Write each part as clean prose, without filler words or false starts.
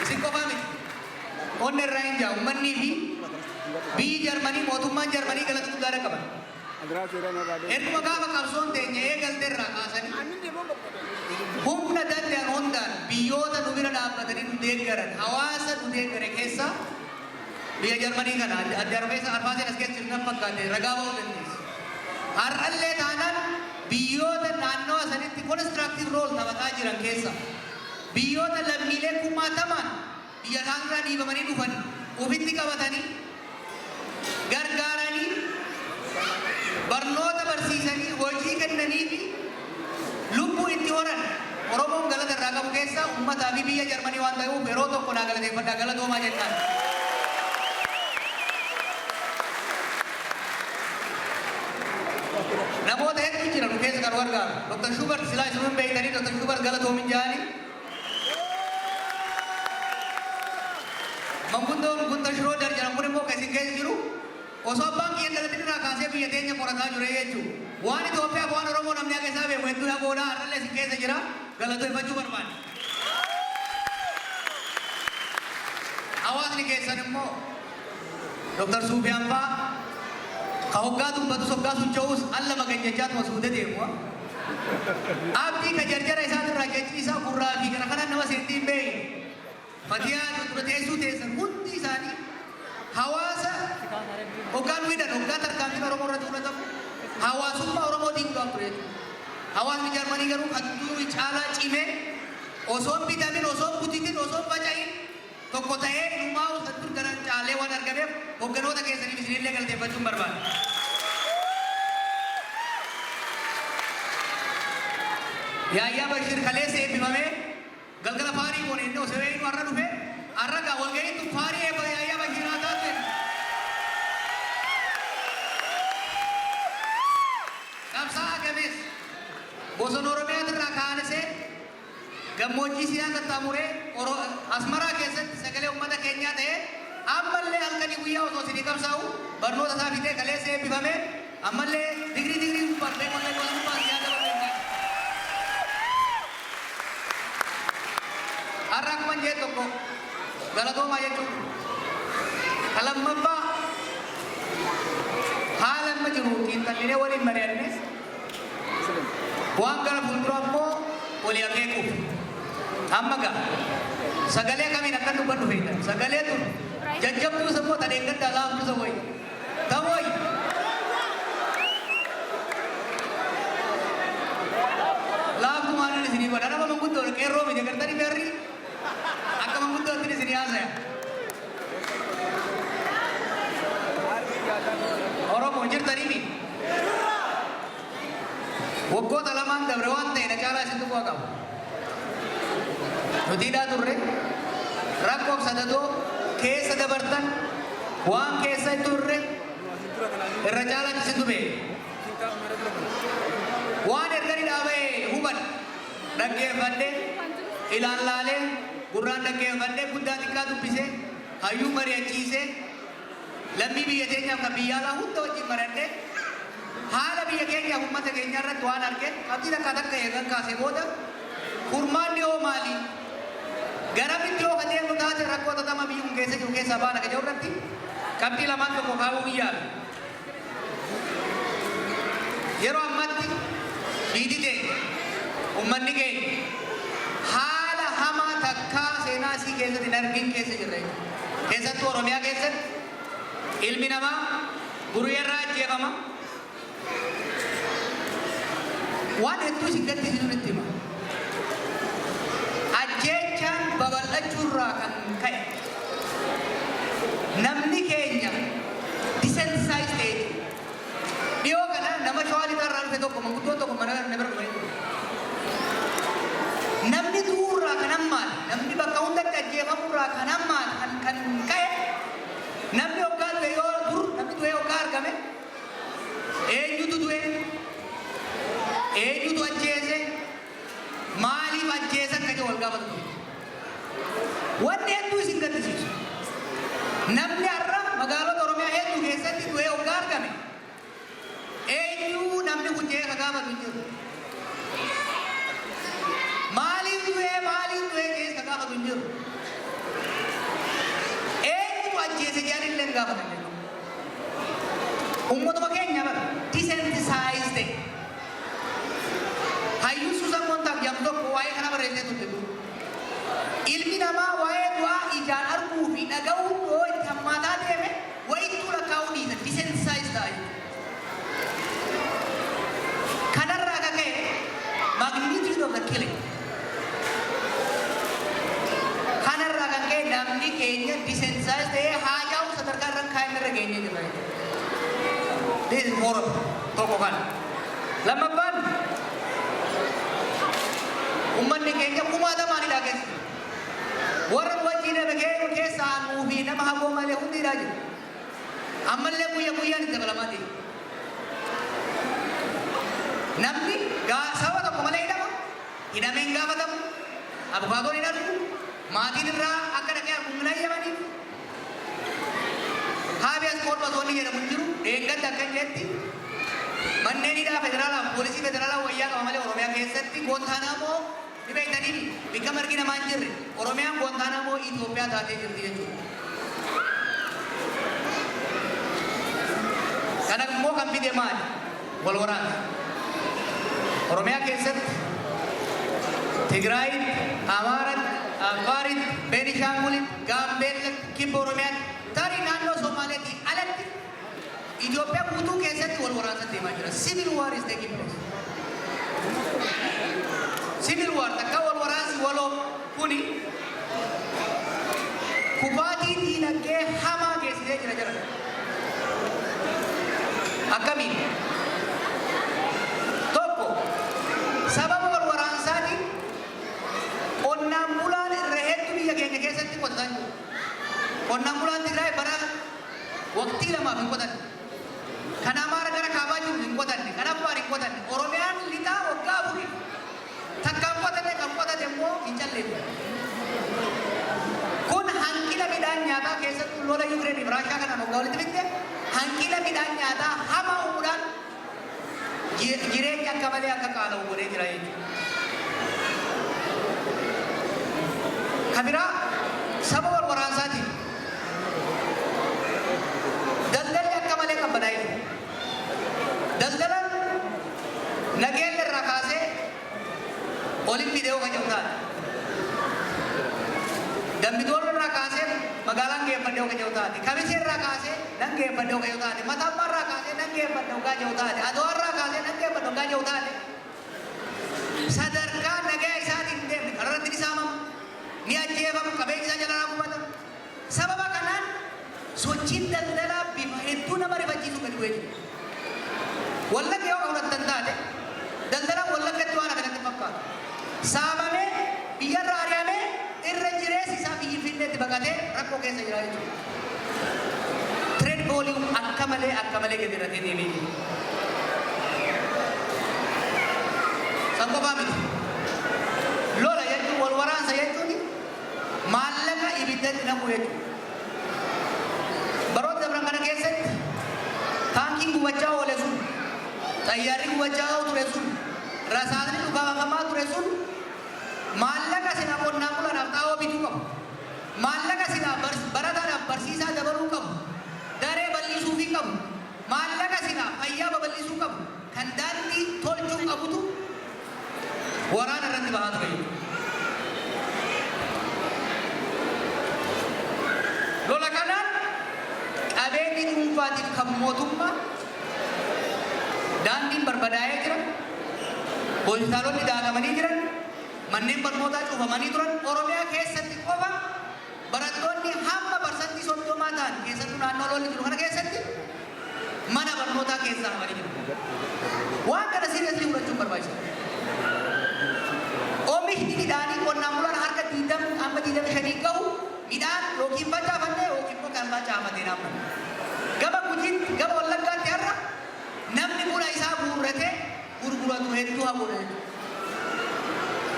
Isin qofaa miti. Onni irraa hin jaa ummannii fi biyyi Jarmanii mootummaan Jarmanii galata guddaadha qaban. Erguma gaafa qabsoon teenya eegalte irraa kaasanii humna danda'an hundaan biyyoota nu bira dhaabbatanii nu deeggaran hawaasa nu deeggare keessaa biyya Jarmanii kana adde Arfeessa Arfaaseen as keessa jirtu nan fakkaate ragaa ba'uu dandeessi. Har'allee taanaan biyyoota naannawa sanitti constructive role taphataa jiran keessa biyyoota lammiilee kumaatamaan biyya isaanirraa dhiibamanii dhufan ofitti qabatanii gargaaranii barnoota barsiisanii hojii kennanii fi lubbuu itti horan Oromoon galata irraa qabu keessaa uummataa fi biyya Jarmanii waan ta'eef yeroo tokko naa galateeffadhaa galatoomaa jennaan. Namoota hedduu jira nu keessa kan gargaaru. Dr. Schubert silaa isin hin beektanii Dr. Schubert galatoomin jaanii. Manguddoon Gunter Schroeder jedhamu kun immoo kan isin keessa jiru osoo abbaan kiyya dhalatin irraa kaasee biyya teenya qorataa jire jechuudha. Waan Itoophiyaa waan Oromoo namni akka isaa beeku hedduu dhaboodha har'allee isin keessa jira galateeffachuu barbaada. Hawaasni keessan immoo Dr. Suufiyaan fa'aa ka hoggaa dubbatus hoggaa socho'us al lama ganjachaatuma suute deemu. Abdii ka jarjara isaatirraa jechi isaa gurraa fi gara kanaan nama seentii hin beekne. Fatiyaa dura teessuu teessan hundi isaanii hawaasa hoggaa nu hidhan hoggaa tarkaanfiin Oromoo irratti fudhatamu hawaasummaa Oromoo diiguudhaaf ture jechuudha. Hawaasni Jarmanii garuu kan durii caalaa cimee osoo hin bitamin osoo hin butitin osoo hin faca'in tokko ta'ee inumaa kan dur daran caalee waan argameef hogganoota keessaniif isinillee galateeffachuun barbaada. Yaayyaa Bashir kaleessa eebbifamee galgala faarii goone inni osoo eenyu har'a dhufe har'a gaa walga'iin tun faarii eebba Yaayyaa Bashir haa taatu jenna. Qabsaa'aa gameessa bosona Oromiyaatirraa kaasee gammoojjii Siinaa qaxxaamuree Asmaraa keessatti sagalee uummata keenyaa ta'ee ammallee halkanii guyyaa osoo isinii qabsaa'u barnoota isaa fixee kaleessa eebbifamee ammallee digirii digirii gubbaan beekumsa beekumsa gubbaan yaada barreessaa. Har'a akkuma jee tokko galatoomaa jechuun ka lammaffaa haala amma jiru xiinxallinee waliin mari'anne waan gara fuulduraa immoo walii akeekuuf. Amma gaa sagalee kamiin akkan dubbadhu feetan? Sagalee tun jajjabduu isa moo tan eeggaddaa laaftuu isa wayi? Tam wayi? Laaftuu maalin isinii godha? Nama manguddoodha qeerroo miti agartanii beerri akka manguddootti isinii haasaya. Oromoo jirtanii mi? Waggoota lamaan dabre waan ta'e na caalaa isintu quba qaba. Nuti hidhaa turre rakkoof sadatoo keessa dabartan waan keessa turre irra caalaatti isintu beeka. Waan erga hidhaa ba'e huban dhaggeeffadhe ilaallaalee gurraan dhaggeeffadhe guddaa xiqqaa dubbisee hayyuu mari'achiisee lammii biyya teenyaaf kan biyya alaa hunda wajjin mari'adhee haala biyya keenyaaf uummata keenya irratti waan arge qabxii takka takka eegan kaasee booda furmaanni hoo maali? Garamitti yoo ka deemnu taate rakkoo xaxama biyyi kun keessa jiru keessaa baana ka jedhu irratti qabxii lamaan tokko kaa'uu biyyaadha. Yeroo ammaatti biyyi teenya uummanni keenya haala hamaa takkaa seenaa isii keessatti hin argin keessa jirra jechuudha. Keessattuu Oromiyaa keessatti ilmi namaa guruyya irraa ajjeefama. Waan hedduu isin gaddisiisu itti hima. Ajjeechaan babal'achuurraa kan ka'e namni keenya desensitize ta'ee jira. Dhiyoo kana nama Shawaa Lixaa irraa dhufe tokko manguddoon tokko mana na bira dhufanii ture. Namni du'uurraa kan hammaate, namni bakka hundatti ajjeefamuurraa kan hammaate kan ka'e namni hoggaa du'e yoo dur namni du'e hoggaa argame eenyutu du'e, eenyutu ajjeese, maaliif ajjeesan kan jedhu wal gaafatu ture. Wanni hedduu isin gaddisiisu. Namni har'a magaalota Oromiyaa hedduu keessatti du'ee hoggaa argame eenyu namni kun jedhee ka gaafatu hin jiru. Maaliif du'ee maaliif du'ee jedhee ka gaafatu hin jiru. Ajjeese jedhan illee hin gaafatan jechuudha. Uummatuma keenya bara desensitized ta'e. Hayyuu Susan Sontag jedhamu tokko waa'ee kana barreessee turte dur. Ilmi namaa waa'ee du'aa ijaan arguu fi dhaga'uu yoo itti hammaataa deeme, wayittuu lakkaa'uu dhiisa, desensitized ta'a jechuudha. Kanarraa akka ka'e, magnitude of the killing. Kanarraa kan ka'e namni keenya desensitized ta'ee haajaa sadarkaa irra kaa'ame irra geenye jirra jechuudha. This is horrible. Tokko kana. Lammaffaan, uummanni keenya kumaatamaan hidhaa keessa jira. Warra nu wajjin dhabe keessaa nuu fi nama hagoo malee hundi hidhaa jiru. Ammallee guyya guyyaan itti dabalamaa deema. Namni sababa tokko malee hidhama. Hidhamee hin gaafatamu. Abukaatoon hin argu. Maatiin irraa akka dhaqee arguu hin hayyamaniif. Habeas corpus wanni jedhamu hin jiru. Deeggadda akka hin jetti. Manneen hidhaa federaalaa, poolisii federaalaa wayyaa qaba malee, Oromiyaa keessatti Guantanamo ni beektanii, bikka margi namaa hin jirre. Oromiyaan Guantanamo Itoophiyaa taatee jirti jechuudha. Kana immoo kan fide maali? Wal waraansa. Oromiyaa keessatti, Tigraayitti, Amaaratti, Affaaritti, Beenishaangulitti, Gaambeellatti, Kibba Oromiyaatti, tarii naannoo Somaaleetti alatti Itoophiyaa guutuu keessatti wal waraansa deemaa jira. Civil war is taking place. Civil war takka wal waraansi waloo kuni kufaatii diinagdee hamaa geessisee jira jira. Akkamiin? Tokko, sababa wal waraansaatiin qonnaan bulaan irra hedduu biyya keenya keessatti qotataa jiru. Qonnaan bulaan Tigraay bara waqtii lamaaf hin qotanne. Kan Amaara gara kaabaa jiru hin qotanne. Kan Affaar hin qotanne. Oromiyaan lixaa waggaa 4 takka hin qotanne, kan qotate immoo hin calleefne. Kun hanqina midhaan nyaataa, keessattuu lola Yuukireen fi Raashaa kanaan waggaa walitti fidde, hanqina midhaan nyaataa hamaa uumuudhaan jireenya akka malee akka qaala'u godhee jira jechuudha. Kan biraa, saba wal waraansaatiin daldalli akka malee qabbanaa'ee jira. Daldalan nageenya irraa kaasee olin fidee kan jedhu taate. Dambidooloo irraa kaasee magaalaan geeffadhee kan jedhu taate. Kamisee irraa kaasee nan geeffadhee kan jedhu taate. Matammaa irraa kaasee nan geeffadhee kan jedhu taate. Adawaa irraa kaasee nan geeffadhee kan jedhu taate. Sadarkaa nagaa isaatiin hin deemne kararratti ni saamama, ni ajjeefama, qabeenyi isaa jalaa gubata. Sababa kanaan sochiin daldalaa bifa hedduu nama rifachiisu gadi bu'ee jira. Wallagga yoo fudhattan taate, daldalaan Wallaggatti waan hafe natti fakkaatu. Saamamee, biyyarra ari'amee, irra jireessi isaa biyyi Finfinneetti baqatee rakkoo keessa jira jechuudha. Trade volume akka malee akka malee gadi irratee deemee jira. San qofaa miti. Lola jechuun, wal waraansa jechuun, maallaqa ibiddatti naqu jechuudha. Baroota dabran kana keessatti taankiin gubachaa oole sun, xayyaarri gubachaa ture sun, rasaasni dhukaafamaa ture sun maallaqa silaa qonnaan bulaadhaaf xaa'oo bituu qabu. Maallaqa silaa barataadhaaf barsiisaa dabaluu qabu. Daree bal'isuufii qabu. Maallaqa silaa fayyaa babal'isuu qabu. Kan daandii tolchuu qabutu waraana irratti bahaa ture jechuudha. Lola kanaan qabeenyi dhuunfaatiif kan mootummaa, daandiin barbadaa'ee jira. Hospitaalonni daakamanii jiran. Manneen barnootaa cufamanii turan. Oromiyaa keessatti qofa barattoonni hamma 30% ta'an, keessattuu naannoo lolli jiru kana keessatti, mana barnootaa keessaa hafanii jiru. Waan kana seriously fudhachuun barbaachisaadha. Oomishni midhaanii qonnaan bulaan harka 20 hamma 25 gahu midhaan yookiin facaafanne yookiin immoo kan facaafatee naamman. Gama Gujiitti, gama Wallaggaatti har'a namni buna isaa guurratee gurguratu hedduu hafuudha jechuudha.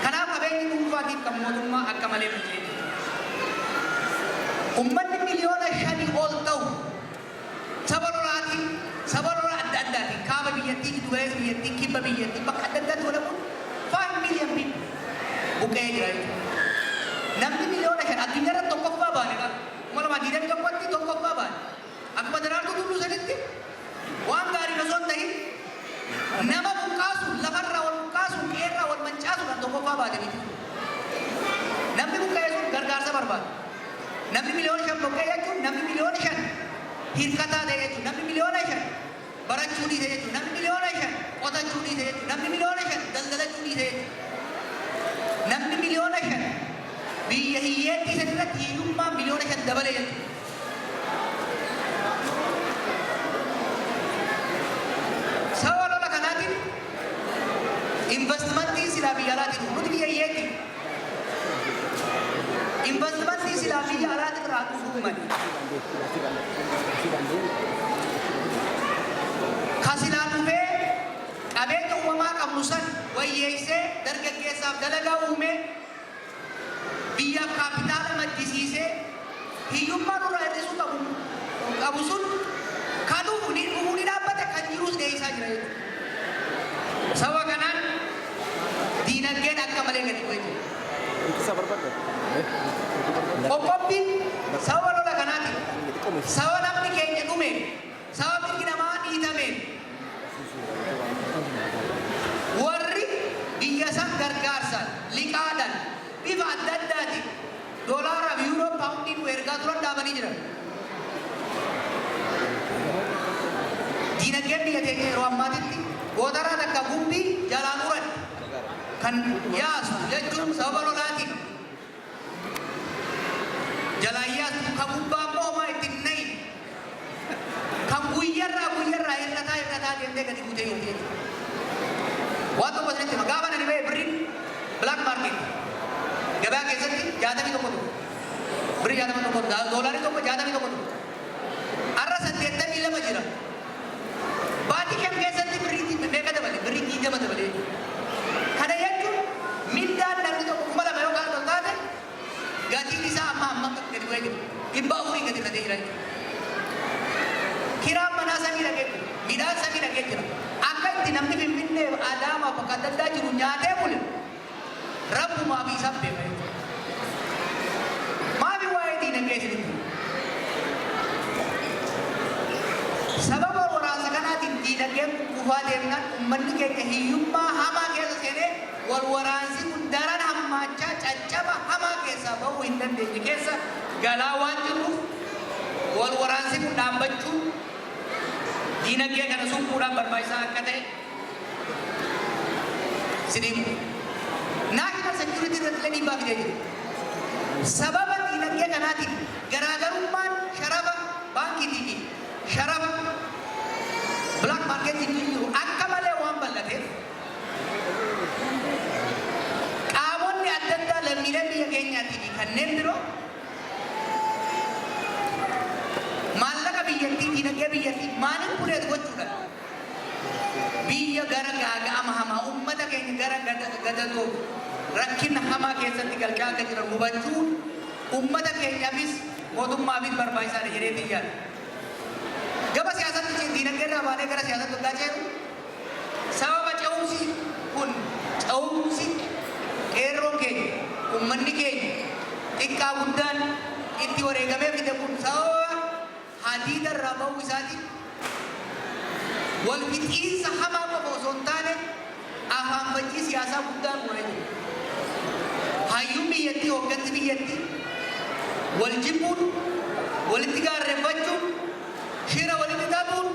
Kanaaf qabeenyi dhuunfaatiif kan mootummaa akka malee faca'ee jira. Uummanni 5 miliyoona ol ta'u saba lolaatiin, saba lola adda addaatiin, kaaba biyyattii, giddu galeessa biyyattii, kibba biyyattii, bakka adda addaatti walabuun 5 million people buqqa'ee jira jechuudha. Namni 5 miliyoona addunyaa irratti tokkoffaa baane qaba. 2021tti tokkoffaa barbaada. Namni 5 miliyoona buqqa'e jechuun namni 5 miliyoona hirkataa ta'e jechuudha. Namni 5 miliyoona barachuu dhiise jechuudha. Namni 5 miliyoona qotachuu dhiise jechuudha. Namni 5 miliyoona daldalachuu dhiise jechuudha. Namni 5 miliyoona biyya hiyyeettii san irratti hiyyummaa 5 miliyoona dabale jechuudha. Sababa lola kanaatiin investmentiin silaa biyya alaatiin dhufu, nuti biyya hiyyeetti. Investmentiin silaa biyya alaatiin irraa dhufuu mali. Ka silaa dhufee qabeenya uumamaa qabnu san wayyeessee, dargaggeessaaf dalagaa uumee, biyyaaf kaapitaala maddisiisee, hiyyummaa nurraa hir'isuu qabu sun kan dhufu ni dhufuu ni dhaabbate, kan jirus dheeysaa jira jechuudha. Sababa kanaan diinagdeen akka malee gadi bu'ee jira. Qoqqobbiin sababa lola kanaatiin, sababa namni keenya dhume, sababa mirgi namaa dhiitameen, warri biyya san gargaarsan liqaadhaan bifa adda addaatiin doolaaraa fi yuuroo paawundii nu ergaa turan dhaabanii jiran. Diinagdeen biyya teenya yeroo ammaatitti gootaraa takka gumbii jalaan uran kan yaasu jechuun, sababa lolaatiin jalaan yaastu, kan gubbaa immoo homaa ittiin nayin, kan guyyarraa guyyarraa hir'ataa hir'ataa deemtee gadi buutee jirti jechuudha. Waan tokko isinitti hima, gaafa nani ba'e birriin black market gabaa keessatti 61 ture. Birrii 61, doolaarii 1 61 ture. Har'a 82 jira. Baatii 5 keessatti birrii meeqa dabale? Birrii 20 dabale jechuudha. Kana jechuun mindaan namni tokko 2000 yoo kaa'atu taate, gatiin isaa amma amma gadi bu'ee jira. 400 gadi irratee jira jechuudha. Kiraan manaa samii dhaqee jira. Midhaan samii dhaqee jira. Akka itti namni Finfinnee, Adaamaa, bakka adda addaa jiru nyaatee bule rabbumaa fi isaan beeka jechuudha. Maafi waa'ee diinagdee isinitti? Sababa waraansa kanaatiin diinagdeen kufaa deemnaan, uummanni keenya hiyyummaa hamaa keessa seenee, wal waraansi kun daran hammaachaa, caccaba hamaa keessaa bahuu hin dandeenye keessa galaa waan jirruuf, wal waraansi kun dhaabbachuun diinagdee kana suphuudhaan barbaachisaa akka ta'e isinii himu. National security irratti illee dhiibbaa fidee jira. Sababa diinagdee kanaatiin garaagarummaan sharafa baankiitii fi sharafa black marketiin jiru akka malee waan bal'ateef, qaamonni adda addaa, lammiileen biyya keenyaatii fi kanneen biroo, maallaqa biyyattii, diinagdee biyyattii manipulate gochuudhaan biyya gara gaaga'ama hamaa, ummata keenya gara gadadoo rakkina hamaa keessatti galchaa akka jiran hubachuun ummata keenyaafis mootummaafis barbaachisaadha jedhee yaada. Gama siyaasatti, diinagdee irraa baanee gara siyaasatti waggaa ceenu, sababa ce'umsi kun, ce'umsi qeerroon keenya, ummanni keenya xiqqaa guddaan itti wareegamee fide kun sababa hadiida irraa ba'uu isaatiin, wal fixiinsa hamaa qofa osoo hin taane afaan fajjii siyaasaa guddaan uumamee jira. Hayyuun biyyattii, hooggansi biyyattii wal jibbuun, walitti gaarreeffachuun, shira walitti xaxuun,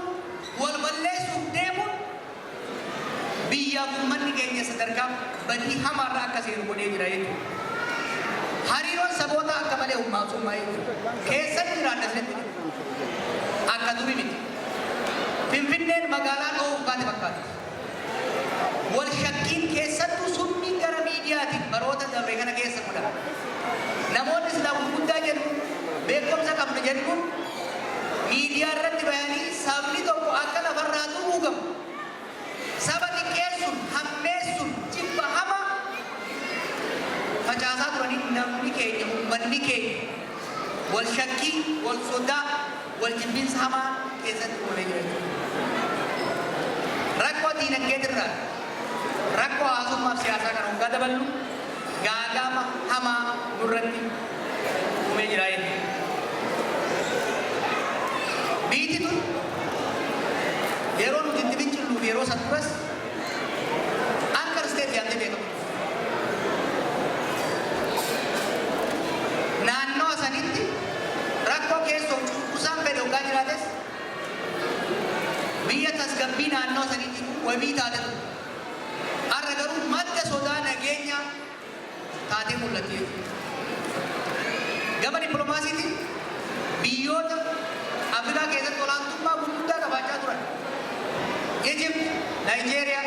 wal balleessuuf deemuun biyyaaf uummanni keenya sadarkaa badii hamaarraa akka seenu godhee jira jechuudha. Hariiroon saboota akka malee hummaasummaa jechuudha. Keessatti jiraanna isinitti akka duri miti. Finfinneen magaalaa dhoowwuuf kaate fakkaata. Wal shakkiin, keessattuu summiin gara miidiyaatiin baroota dabre kana keessa godhama. Namoonni silaa gurguddaa jedhu, beekumsa qabna jedhu kun, miidiyaa irratti bayanii sabni tokko akka lafarraa duguugamu, saba xiqqeessuun, hammeessuun, jibba hamaa facaasaa turanii, namni keenya, uummanni keenya wal shakkii, wal sodaa, wal jibbinsa hamaa keessatti uumamee jira jechuudha. Rakkoo diinagdeetirraa rakkoo hawaasummaaf siyaasaa kana hoggaa daballu, gaagama hamaa nurratti uumee jira jechuudha. Biyyi tun yeroo nuti itti fincilluu fi yeroo san duras anchor state yaadee beekamu. Naannawa keessoo cunqursaan fedhe hoggaa jiraates biyya tasgabbii naannoo saniitti wabii taate turte. Har'a garuu madda sodaa nageenyaa taatee mul'atti jechuudha. Gama dippiloomaasiitiin biyyoota Afrikaa keessatti olaantummaa gurguddaa qabaachaa turan, Egypt, Nigeria,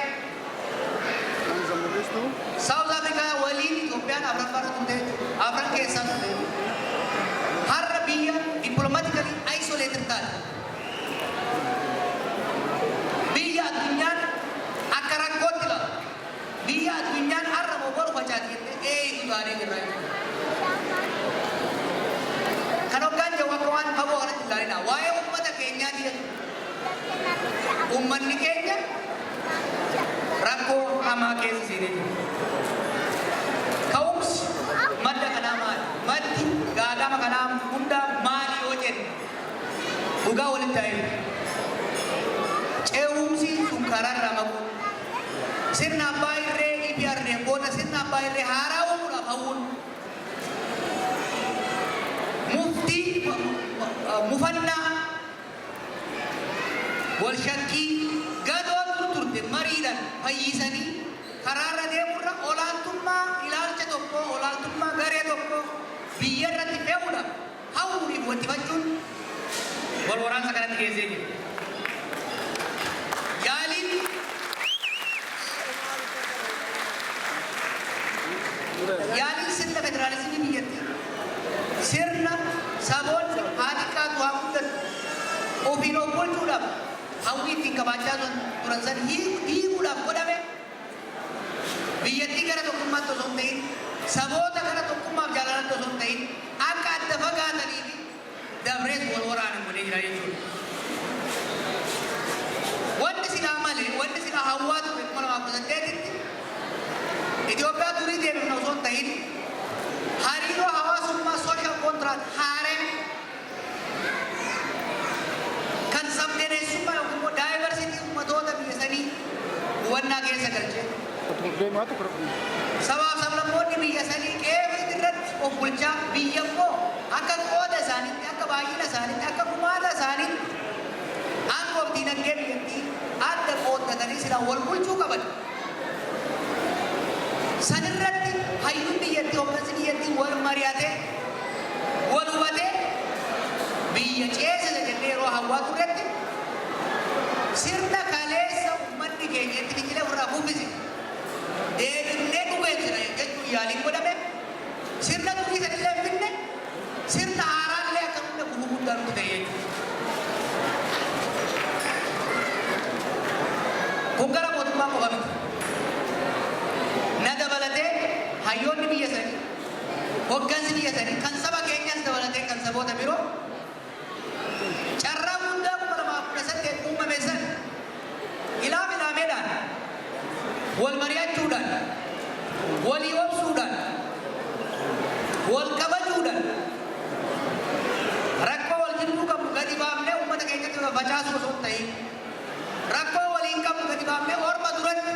South Africa waliin Itoophiyaan afuraffaa irra turte jechuudha. Afran keessaa turte jechuudha. Har'a biyya diplomatically isolated taate. Biyya addunyaan akka rakkootti ilaalu. Biyya addunyaan har'a moo boru facaati jettee eeyyitu taanee jirra jechuudha. Kan hoggaan jedhu akka waan fagoo kanatti ilaalina. Waa'ee uummata keenyaati jechuudha. Uummanni keenya rakkoo hamaa keessa seenee jira. Ka'umsi madda kanaa maali? Maddi gaagama kanaa hundaa maali yoo jenne, dhugaa walitti haa himu. Ce'umsi sun karaarraa maquu. Sirna abbaa irree EPRDF booda sirna abbaa irree haaraa uumuudhaaf hawwuun, muftii mufannaa, wal shakkii gadootu turte mariidhaan fayyisanii karaarra deemurra, olaantummaa ilaalcha tokko, olaantummaa garee tokko biyya irratti fe'uudhaaf hawwuuniif wattifachuun wal waraansa kanatti geessee jira. Yaaliin sirna federaalizimii biyyattii, sirna saboonni haa xiqqaatu haa guddatu ofiin of bulchuudhaaf hawwii ittiin qabaachaa turan san diiguudhaaf godhame, biyyattii gara tokkummaatti osoo hin ta'in, saboota gara tokkummaaf jaalalatti osoo hin ta'in, akka adda fagaatanii fi dabrees wal waraanan godhee jira jechuudha. Wanni silaa malee, wanni silaa hawwaa ture 2018tti Itoophiyaa durii deebifna osoo hin ta'in, hariiroo hawaasummaa, social contract haaree kan sabdaneessummaa yookiin immoo diversity ummatoota biyya sanii hubannaa keessa galchee, sabaaf sablammoonni biyya sanii qe'ee irratti of bulchaa, biyya immoo akka qooda isaaniitti, akka baay'ina isaaniitti, akka gumaata isaaniitti aangoof diinagdee biyyattii adda qooddatanii silaa wal bulchuu qaban. Sanirratti hayyuun biyyattii, hooggansi biyyattii wal mari'atee, wal hubatee biyya ceesisa jennee yeroo hawwaa turretti, sirna kaleessa uummanni keenya itti fincilee ofirraa kuffise deebifnee dhugeessina jechuun yaaliin godhame sirna durii sanillee hin finne, sirna haaraallee akka hunda gufuu guddaa nutti ta'e jechuudha. Kun gara mootummaa qofa miti. Na dabalatee hayyoonni biyya sanii, hoggansi biyya sanii, kan saba keenyas dabalatee kan saboota biroo, carraa guddaa 2018 uumame san ilaaf ilaameedhaan wal mari'achuudhaan, walii obsuudhaan, wal kabajuudhaan, rakkoo wal jidduu qabnu gadi baafnee uummata keenyatti facaasuu osoo hin ta'in, rakkoo waliin qabnu gadi baafnee orma duratti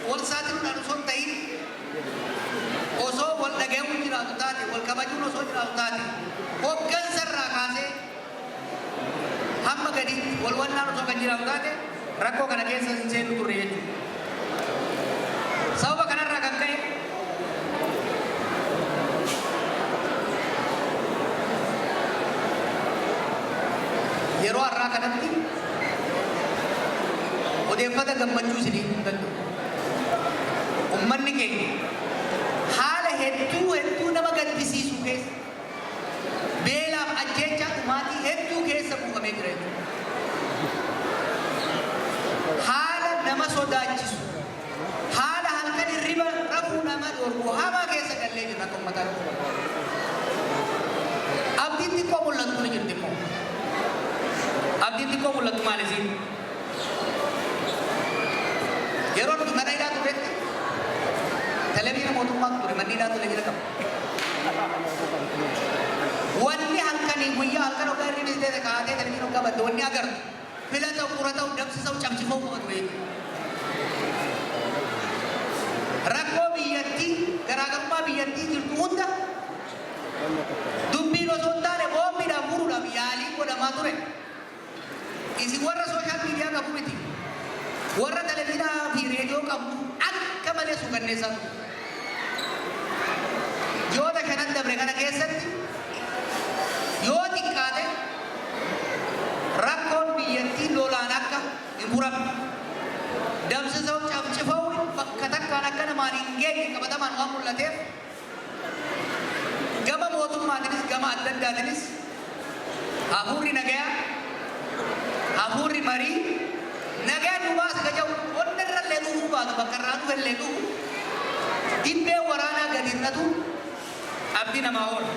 wal saaxiluudhaan osoo hin ta'in, osoo wal dhaga'uun jiraatu taate, wal kabajuun osoo jiraatu taate, hoggansa irraa kaasee hamma gadiitti wal hubannaan osoo kan jiraatu taate, rakkoo kana keessa hin seennu turre jechuudha. Sababa kanarraa kan ka'e yeroo har'aa kanatti odeeffata gammachuu isinii hin danda'u. Ummanni keenya haala hedduu hedduu nama gaddisiisu keessa, beelaaf ajjeechaa, dhumaatii hedduu keessa buufamee jira jechuudha. Haala nama sodaachisu, haala halkan hirriba rafuu nama dhorku hamaa keessa gallee jirra akka ummataatti. Abdiin xiqqoo mul'attu ni jirti immoo. Abdiin xiqqoo mul'attu maal isiin? Yeroo nuti mana hidhaa turretti televizyina mootummaatu ture, manni hidhaa televizyina qaba. Wanni halkanii guyyaa, halkan hoggaa hirribni ta'e kaatee televizyina hoggaa batte, wanni agartu filata'u, qurata'u, dabsisa'u, cabsifa'u qofa ture jechuudha. Rakkoo biyyattii, garaagarummaa biyyattii jirtu hunda dubbiin osoo hin taane boombiidhaan furuudhaaf Godhamaa ture. Isin warra social media qabu miti. Warra televiziyoonaa fi reediyoo qabu akka malee suukanneessaa ture. Ji'oota shanan dabre kana keessatti yoo xiqqaate rakkoon biyyattii lolaan akka hin furamne, dabsisa'u cafcifa'u bakka takkaan akka namaan hin geenye qabatamaan waan mul'ateef, gama mootummaatiinis gama adda addaatiinis hafuurri nagayaa, hafuurri marii nagaa nu baasa ka jedhu qonna irrallee dhufuu baatu, bakka irraa dhufellee dhufu, dibbee waraanaa gadi hir'atu abdii namaa oola.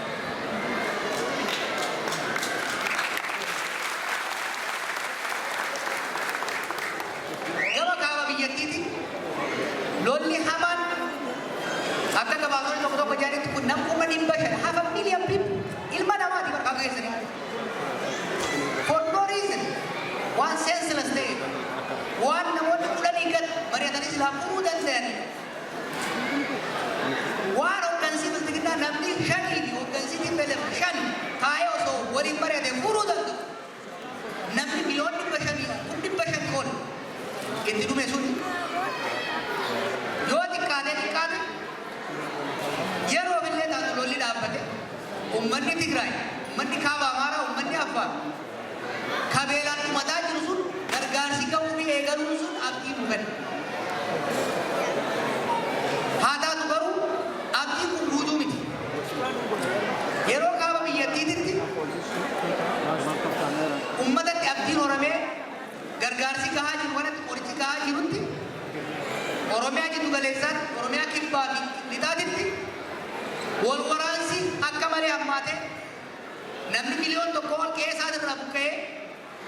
Gama kaaba biyyattiitiin lolli hamaan akka gabaasonni tokko tokko jedhanitti kun nam 500,000, 500,000 people, ilma namaati bakka keessanii, for no reason, waan senseless ta'e, waan namoonni 10 gad mari'atanii silaa furuu danda'anii, waan hooggansii bilxiginnaa namni shanii fi hooggansii TPLF shan taa'ee osoo waliin mari'ate furuu danda'u, namni 500,000,000, 500,000 ol itti dhume sun, yoo xiqqaatee xiqqaate yeroo illee taatu lolli dhaabbate, ummanni Tigraay, ummanni kaaba Amaaraa, ummanni Affaar kabeelaan dhumataa jiru sun gargaarsi ga'uu fi eegaluun sun abdii nu kenna. Haa taatu garuu abdiin kun guutuu miti. Yeroo kaaba biyyattiititti ummatatti abdiin horamee gargaarsi gahaa jiru kanatti, qorichi gahaa jirutti, Oromiyaa jiddu galeessaatti, Oromiyaa kibbaa fi lixaatitti wal waraansi akka malee hammaate, namni 1 miliyoon ol qe'ee isaatirraa buqqa'ee,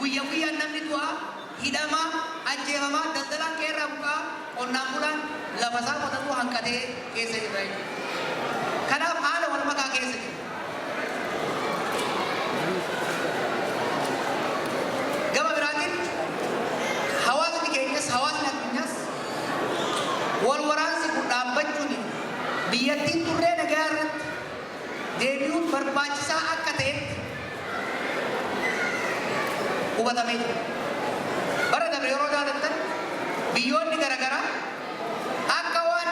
guyya guyyaan namni du'aa, hidhamaa, ajjeefamaa, daldalaan qe'ee irraa buqqa'aa, qonnaan bulaan lafa isaa qotatuu hanqatee keessa jira jechuudha. Kanaaf haala wal makaa keessa jira. Gama biraatiin hawaasni keenyas hawaasni addunyaas wal waraansi kun dhaabbachuun biyyattiin turree nagaa irratti deebi'uun barbaachisaa akka ta'etti hubatamee jira. Bara dabre yeroo yaadattan biyyoonni garaagaraa akka waan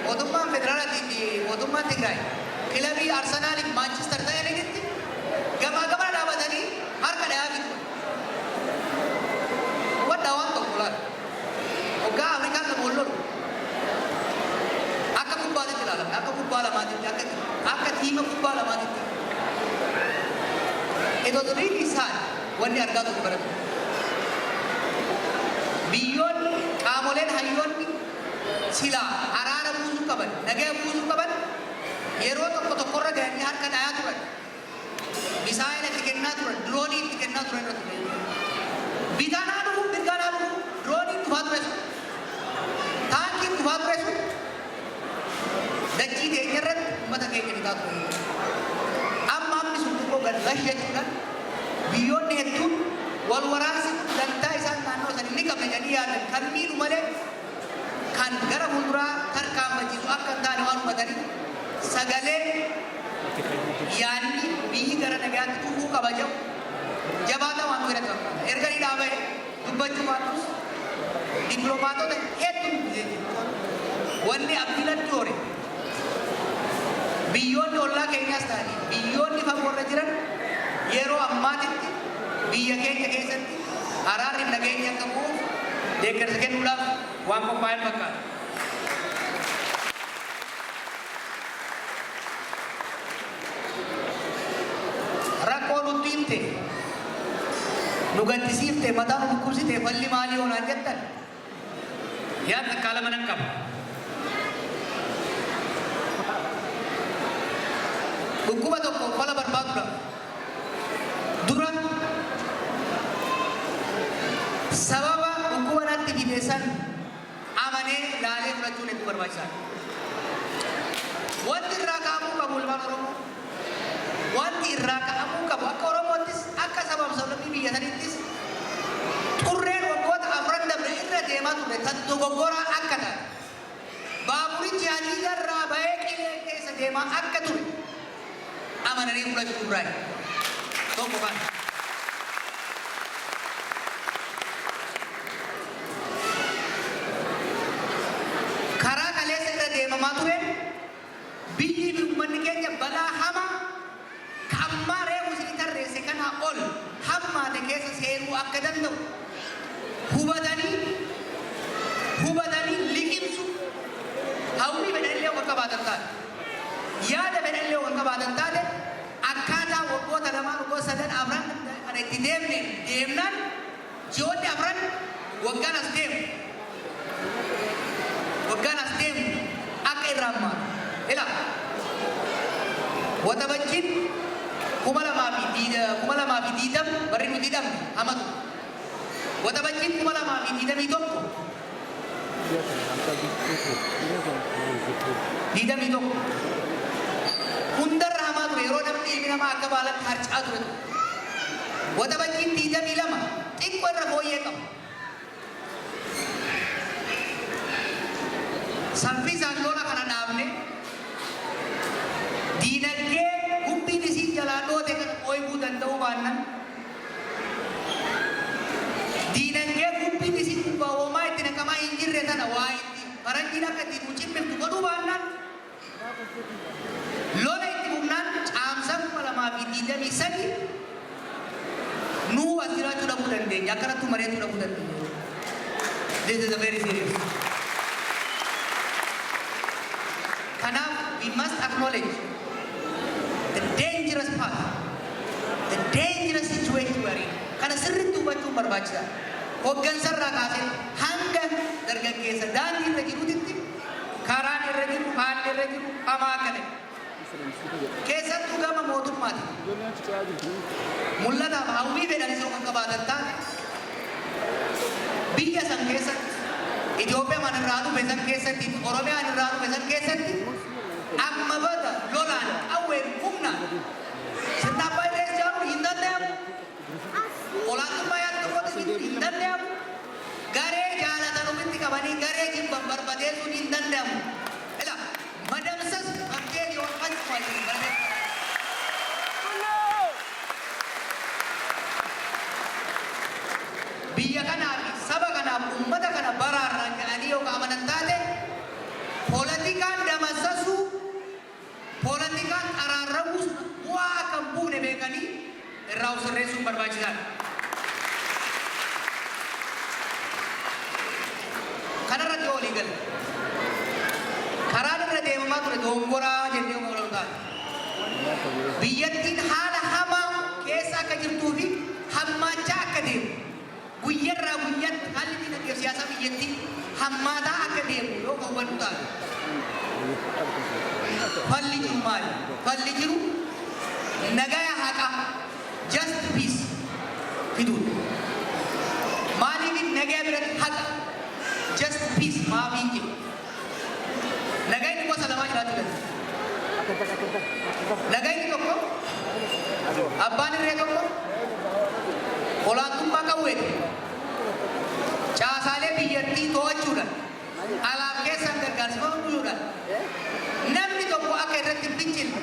mootummaan federaalaatii fi mootummaan Tigraay kilabii Arsenaaliif Maanchister ta'anitti gamaa gamana dhaabatanii harka dhayaa fitu. Hubadhaa waan tokko laata. Hoggaa Afrikaan lama wal lolu akka kubbaatitti ilaalame, akka kubbaa lamaatitti, akka tiima kubbaa lamaatitti. It was really sad wanni argaa turre bara. Biyyoonni, qaamoleen, hayyoonni silaa araara buusuu qaban, nagaa buusuu qaban, yeroo tokko tokkorra gahanii harka dhayaa turan. Misaayila itti kennaa turan, diroonii itti kennaa turan irra ture. Bitaan haa dhufu, mirgaan haa dhufu, dirooniin dhufaa ture sun, taankiin dhufaa ture sun dachii teenya irratti uummata keenya bitaa ture. Amma hammi sun xiqqoo gad lash jechuudhaan biyyoonni hedduun wal waraansi kun dantaa isaan naannoo san inni qabna jedhanii yaadan kan miidhu malee kan gara fuulduraa tarkaanfachiisu akka hin taane waan hubataniif, sagalee yaadni biyyi gara nagaatti dhufuu qaba jedhu jabaataa waan dhufe natti fakkaata. Erga ni dhaaba'e dubbachuu baattus dippiloomaatota hedduun dubbisee jiru. Wanni abdii natti hore, biyyoonni ollaa keenyaas ta'anii biyyoonni fagoorra jiran yeroo ammaatitti biyya keenya keessatti araarri nageenya akka bu'uuf deeggarsa kennuudhaaf waan qophaa'an fakkaata. Rakkoo nutti himte, nu gaddisiifte, mataa nu dhukkubsite, falli maalii oonaan jettan? Yaada takkaa lama nan qaba. Dhukkuba tokko fala barbaadudha. Dura sababa dhukkuba natti fide san amanee laalee fudhachuun hedduu barbaachisaadha. Wanti irraa ka'amuu qabu, ilmaan Oromoo, wanti irraa ka'amuu qabu akka Oromoottis akka sabaaf sablammii biyya saniittis, xurreen waggoota afran dabre irra deemaa turre tan dogoggoraa akka taate, baaburichi hadiida irraa bahee qilee keessa deemaa akka ture amananii fudhachuu irraa tokko kana. keessa seenuu akka danda'u hubatanii liqimsu. Hawwii fedhanillee kan qabaatan taate, yaada fedhanillee kan qabaatan taate, akkaataa waggoota 2n, waggoota sadan, afran kana itti deemne deemnaan, ji'oonni 4n, waggaan as deemu akka irraa hammaatu. Ila Waxabajjiin 2020, barri nuti hidhamne hamatu. Waxabajjiin 2021, 21 hundarra hamaa ture, yeroo namni ilmi namaa akka baalatti harcaa ture ture. Waxabajjiin 22 xiqqoo irra fooyyee qaba. Saffisaan lola kana dhaabne, diinagdee gumbiin isiin jalaa dhoote kana ooyibuu danda'uu baannan, diinagdee gumbiin isiin gubbaa hoomaa itti naqamaa hin jirre tana waa itti faranjiin akka ittiin nu cimmiftu godhuu baannaan, lola itti fufnaan, caamsaa 2023 nuu as jiraachuu dhabuu dandeenya, akkanattuu mari'achuu dhabuu dandeenya. This is a very serious. Kanaaf we must acknowledge the dangerous path, the dangerous situation we are in. Kana sirriitti hubachuun barbaachisaadha. Hoggansarraa kaasee hanga dargaggeessa daandii irra jiruutitti karaan irra jiru, haalli irra jiru hamaa akka ta'e. Keessattuu gama mootummaati. Mul'ataaf hawwii fedhanis yoo kan qabaatan taate, biyya san keessatti, Itoophiyaa man irraa dhufe san keessatti, Oromiyaan irraa dhufe san keessatti, amma bada lolaan, qawween, humnaan sirna abbaa irree ijaaruun hin danda'amu. Olaantummaa yaada tokkotti fiduun hin danda'amu. Garee jaalatan ofitti qabanii garee jibban barbadeessuun hin danda'amu. Ila madamsas mabdee yoo faccuma jiru barbadeessu. Biyya kanaa fi saba kanaaf, uummata kana baraarraa jedhanii yoo amanan taate, poolitikaan damassasuu, poolitikaan araarramuus bu'aa akka hin buune beekanii irraa of sirreessuun barbaachisaadha. Kanarratti yoo walii galle, karaan irra deemamaa ture dongoraa jennee yoo taate, biyyattiin haala hamaa keessa akka jirtuu fi hammaachaa akka deemu, guyyarraa guyyatti haalli dinagdee siyaasaa biyyattii hammaataa akka deemu yoo kan hubannu taate, falli jiru maali? Falli jiru nagaya haqaa, just peace fiduudha. Maaliif nagaya biratti haqa, just peace maafiin jedhu? Nagayni gosa lamaa jiraachuu danda'a. Nagayni tokko, abbaan irree tokko olaantummaa qawweeti. Caasaalee biyyattii to'achuudhaan, alaaf keessaan gargaarsifamuudhaan, namni tokko akka irratti hin fincille,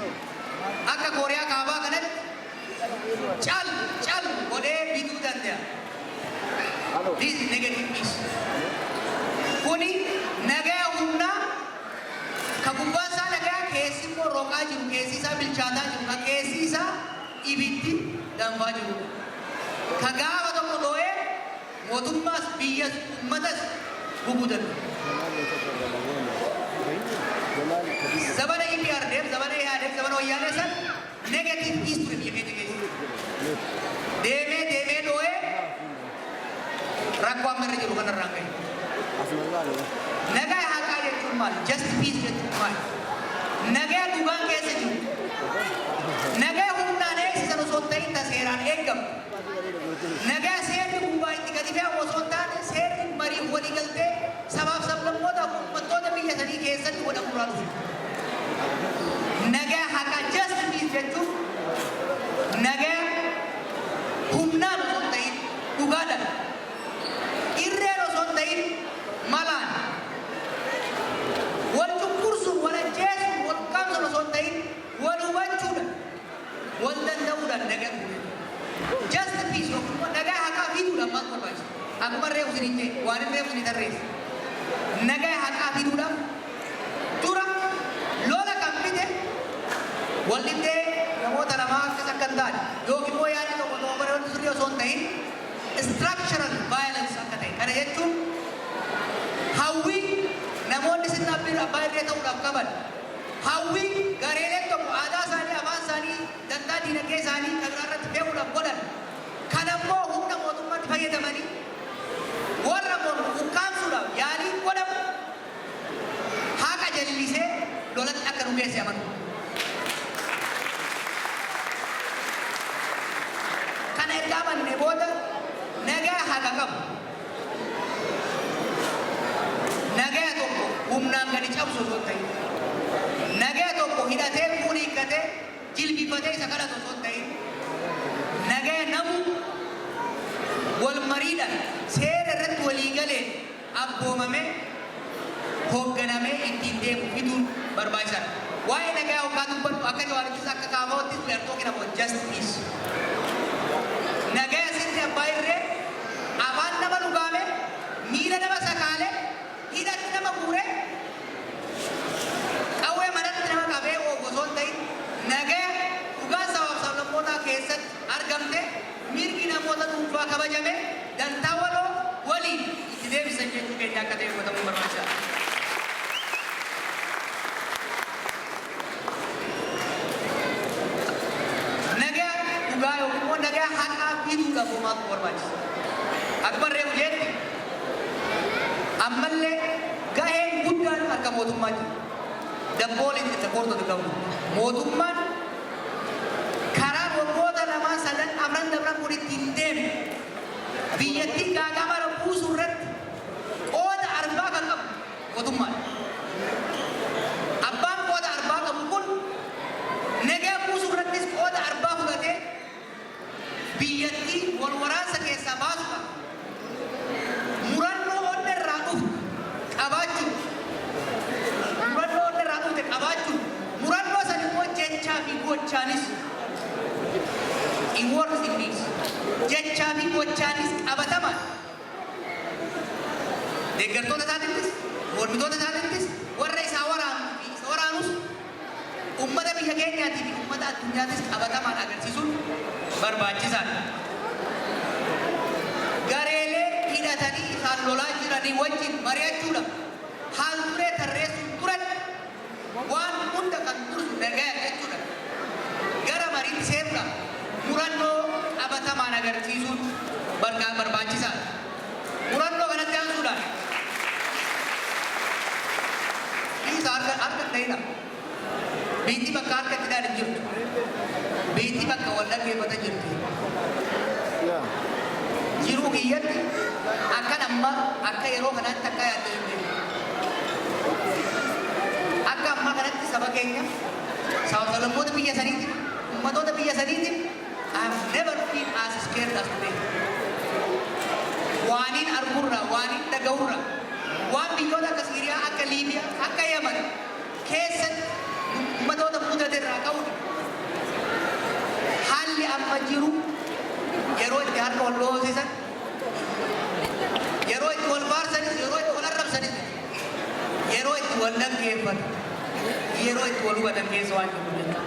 akka Kooriyaa Kaabaa kanatti cal cal godhee bituu danda'a. This is negative peace. Kuni nagaya humnaa ka gubbaan isaa nagaya, keessi immoo roqaa jiru, keessi isaa bilchaataa jiru, ka keessi isaa ibiddi danfaa jiru. Ka gaafa tokko dho'ee mootummaas, biyyas, uummatas gubuu danda'u. Zabana EPRDF, zabana EHADEG, zabana Wayyaanee san negative peace ture biyya keenya keessa. Deemee deemee dho'ee rakkoo amma irra jiru kanarraan ga'e. Nagaa haqaa jechuun maali? Just peace jechuun maali? Nagaa dhugaan keessa jiru. Nagaa humnaan eegsisan osoo hin ta'in ta seeraan eegamu. Nagaa seerri gubbaa itti gadi fe'amu osoo hin taane seerri marii walii galtee sabaaf sablammootaaf uummattoota biyya sanii keessatti godhamurraa dhufu. Nagaa haqaa, just peace jechuun, nagaa humnaan osoo hin ta'in dhugaadhaan, irreen osoo hin ta'in malaan, wal cunqursuun, wal ajjeesuun, wal ukkaamsuun osoo hin ta'in wal hubachuudhaan, wal danda'uudhaan nagaa dhufu. Just peace yookiin immoo nagaa haqaa fiduudhaan maal barbaachisa? Akkuma reefu isin jee, waan hin reefu isin tarreesse. Nagaa haqaa fiduudhaaf dura lola kan fide wal dhibdee namoota lamaa akkas akka hin taane yookiin immoo yaadni tokko dogoggore wanti sirrii osoo hin ta'in structural violence akka ta'e. Kana jechuun hawwii namoonni sirna abbaa irree ta'uudhaaf qaban, hawwii gareeleen tokko aadaa isaanii, afaan isaanii, dantaa diinagdee isaanii kan biraa irratti fe'uudhaaf godhan, kan ammoo humna mootummaatti fayyadamanii warra mormu ukkaamsuudhaaf yaaliin godhamu haqa jallisee lolatti akka nu geesse amanu. Kana erga amanne booda nagaa haqa qabu. Nagaa tokko humnaan gadi cabsu osoo hin ta'in, nagaa tokko hidhatee, fuun hiikkatee, jilbifatee isa kadhatu osoo hin ta'in, nagaa namu wal mariidhaan seera irratti walii galeen abboomamee hoogganamee ittiin deemu fiduun barbaachisaadha. Waa'ee nagaa hoggaa dubbadhu, akka Jawaarittis akka Kaafaawattis, we are talking about just peace. Nagaa sirni abbaa irree afaan nama lugaame, miila nama sakaale, hidhatti nama guure, qawwee manatti nama qabee oofu osoo hin ta'in, nagaa dhugaa sabaaf sablammootaa keessatti argamte, mirgi namoota dhuunfaa kabajame, dantaa waloo waliin itti deebisan jechuu keenya akka ta'e hubatamuu barbaachisaadha. Nagaa dhugaa yookiin immoo nagaa haqaa fiduudhaaf homaatu barbaachisa. Akkuma reefu jetti, ammallee gaheen guddaan harka mootummaa jira. The ball is in the court of the government. Mootummaan karaa waggoota lamaa, sadan, afran dabran kun ittiin deeme biyyattii gaagama buusuu irratti qooda arbaa kan qabu mootummaadha. Abbaan qooda arbaa qabu kun nagaa buusuu irrattis qooda arbaa fudhatee biyyattii wal waraansa keessaa baasuudha. Murannoo onna irraa dhuftu qabaachuun, murannoo onna irraa dhufte qabaachuun, murannoo san immoo jechaa fi gochaanis, in words, in deeds, jechaa fi gochaanis qabatamaan deeggartoota isaatittis, mormitoota isaatittis, warra isaa waraanuu fi isa waraanus, ummata biyya keenyaatii fi ummata addunyaatis qabatamaan agarsiisuun barbaachisaadha. Gareelee hidhatanii isaan lolaa jiranii wajjin mari'achuudha. Haal duree tarreessuun duratti waan hunda kan dursu nagaa jechuudha. Gara mariitti seenuudha. Murannoo qabatamaan agarsiisuun barbaachisaadha. Murannoo kanatti aansuudhaan dhiisa, harka harka hin dhahina. Biyyi bakka harka itti dhahan hin jirtu. Biyyi bakka wal dhaggeeffata jirti. Jiruu kiyyatti akkan amma akka yeroo kanaatti akka yaadde hin beeku. Akka ammaa kanatti saba keenya, saba sablammoota biyya saniitiif, ummatoota biyya saniitiif, I have never been as scared as today. Waaniin argurraa, waaniin dhaga'urraa, waan biyyoota akka Siiriyaa, akka Liibiyaa, akka Yaman keessatti ummatoota mudate irraa ka'uudha. Haalli amma jiru yeroo itti harka wal dhoosisan, yeroo itti wal faarsanis, yeroo itti wal arrabsanis, yeroo itti wal dhaggeeffatan, yeroo itti wal hubatan keessa waan jiru jechuudha.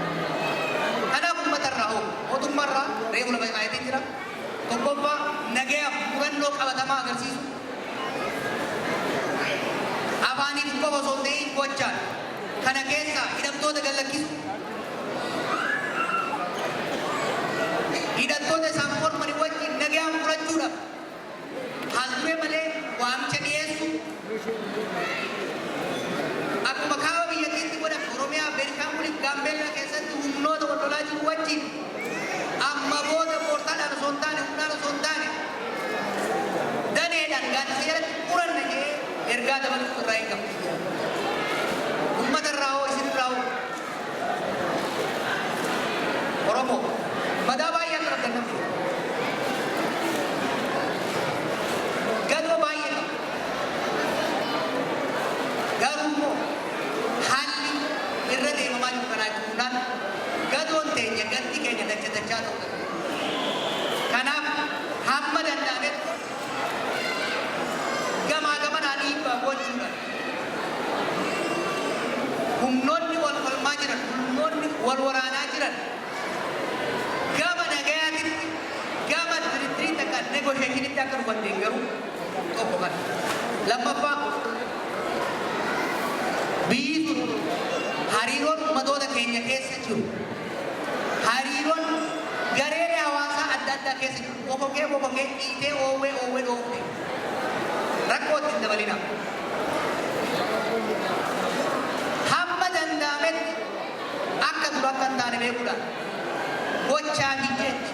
Kanaaf uummata irraa hoo mootummaa irraa reefu lafa kaayatiin jira. Tokkoffaa, nagayaaf murannoo qabatamaa agarsiisu. Afaaniin qofa osoo hin ta'in gochaan. Kana keessaa hidhamtoota gad lakkisu. Hidhattoota isaan mormanii wajjin nagayaan furachuudhaaf haal duree malee waamicha dhiyeessu. Akkuma kaaba biyyattiitti godhame, Oromiyaa, Beenishaangulii fi Gaambeellaa keessatti humnoota wal lolaa jiru wajjin amma booda moortaadhaan osoo hin taane, humnaan osoo hin taane, daneedhaan gaaddisa jalatti muranna jedhee ergaa dabaluutu irraa eegama. Uummata irraa hoo, isin irraa hoo? Oromoo madaa baay'ee akka qabdan namni gadoo baay'ee qaba. Garuu immoo haalli irra deemamaa jiru kanaa jiruudhaan gadoon teenya, gaddi keenya dacha dachaa ta'uu danda'a. Kanaaf hamma danda'ametti gamaa gamanaa dhiibbaa gochuudhaan humnoonni wal falmaa jiran, humnoonni wal waraanaa jiran gama nagayaatitti keenyatti akka dhufan deeggaru tokko kana. Lammaffaa, biyyi sun hariiroon ummatoota keenya keessa jiru, hariiroon gareelee hawaasaa adda addaa keessa jiru bokokee bokokee, dhiitee, oowwee oowwee dhoofte. Rakkoo itti hin dabalina. Hamma danda'ametti akka dura akka hin taane beekuudhaan gochaa fi jechi